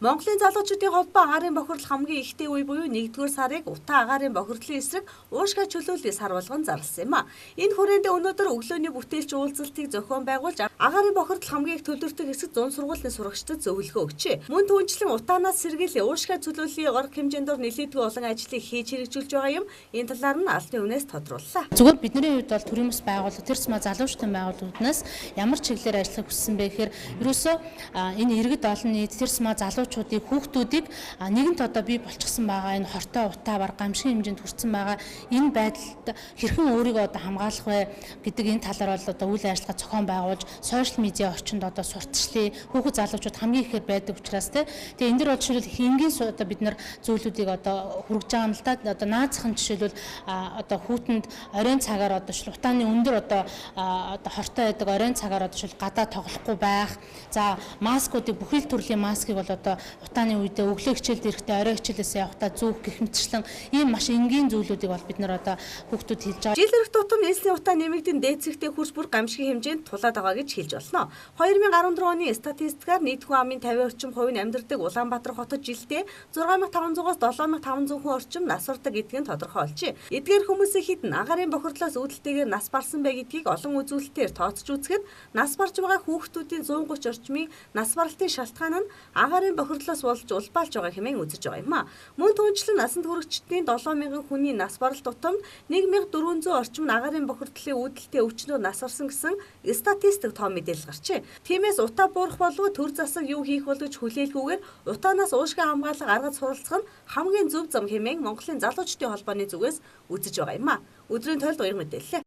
Монголын залуучуудын холбоо агаарын бохирдол хамгийн ихтэй үе буюу 1-р сарыг утаа агаарын бохирдлын эсрэг уушгай чөлөөллийн сар болгон зарласан юм а. Энэ хүрээнд өнөөдөр өглөөний бүтээлч уулзалтыг зохион байгуулж агаарын бохирдол хамгийн их төлөртөх хэсэг 100 сургуулийн сурагчдад зөвлөгөө өгчээ. Мөн түнчлэн утаанаас сэргийлээ уушгай чөлөөллийн орг хэмжээнд нэлээдгүй олон ажлыг хийж хэрэгжүүлж байгаа юм. Энэ талаар нь албаны өмнөөс тодрууллаа. Зүгээр бидний хувьд бол төрийн бас байгууллага, тэр сумаа залуучдын байгууллагууднаас ямар чиглэлээр ажиллахыг хүссэн бэ гэхээр ерөөсөө энэ иргэд олон нийт тэр сумаа залуучуудыг хүүхдүүдийг нэгэнт одоо бий болчихсон байгаа энэ хортой утаа бар гамшигын хэмжээнд хүрсэн байгаа энэ байдалд хэрхэн өөрийгөө одоо хамгаалах вэ гэдэг энэ талаар бол одоо үйл ажиллагаа зохион байгуулж сошиал медиа орчинд одоо сурталчлаа. Хүүхэд залуучууд хамгийн ихээр байдаг учраас те. Тэгээ энэ дэр бол жишээлбэл хингийн одоо бид нар зүйлүүдийг одоо хүргэж байгаа юм л да. Одоо наазах нь жишээлбэл одоо хүүтэнд оройн цагаар одоо жишээл утааны өндөр одоо одоо хортой байдаг оройн цагаар одоо жишээл гадаа тоглохгүй байх. За маскуудыг бүхэл төрлийн маскыг бол одоо утааны үедээ өглөө хичээлд ирэхдээ орой хичээлээсээ явахдаа зүүх гэх мэтчлэн ийм маш энгийн зүйлүүдийг бол бид нар одоо хүүхдүүд хэлж байгаа. Жил ирэх тутам нээсний утаа нэмэгдэн дээд зэгтээ хүрч бүр гамшигын хэмжээнд тулаад байгаа гэж хэлж болно. 2014 оны статистикаар нийт хүн амын 50 орчим хувь нь амьдардаг Улаанбаатар хотод жилдээ 6500-аас 7500 хүн орчим нас бардаг гэдгийг нь тодорхой олжээ. Эдгээр хүмүүсийн хэд нь агаарын бохирдлоос үүдэлтэйгээр нас барсан бэ гэдгийг олон үзүүлэлтээр тооцож үзэхэд нас барж байгаа хүүхдүүдийн 130 орчмын нас баралтын шалтгаан нь агаарын бохирдлоос болж улбаалж байгаа хэмээн үзэж байгаа юм а. Мөн түнчлэн насанд хүрэгчдийн 7000 хүний нас барал тутамд 1400 орчим нь агаарын бохирдлын үүдэлтэй өвчнөөр нас барсан гэсэн статистик тоо мэдээлэл гарчээ. Тиймээс утаа буурах болов төр засаг юу хийх бол гэж хүлээлгүйгээр утаанаас уушгай хамгаалах арга суралцах нь хамгийн зөв зам хэмээн Монголын залуучдын холбооны зүгээс үзэж байгаа юм а. Өдрийн тойлд уяр мэдээллээ.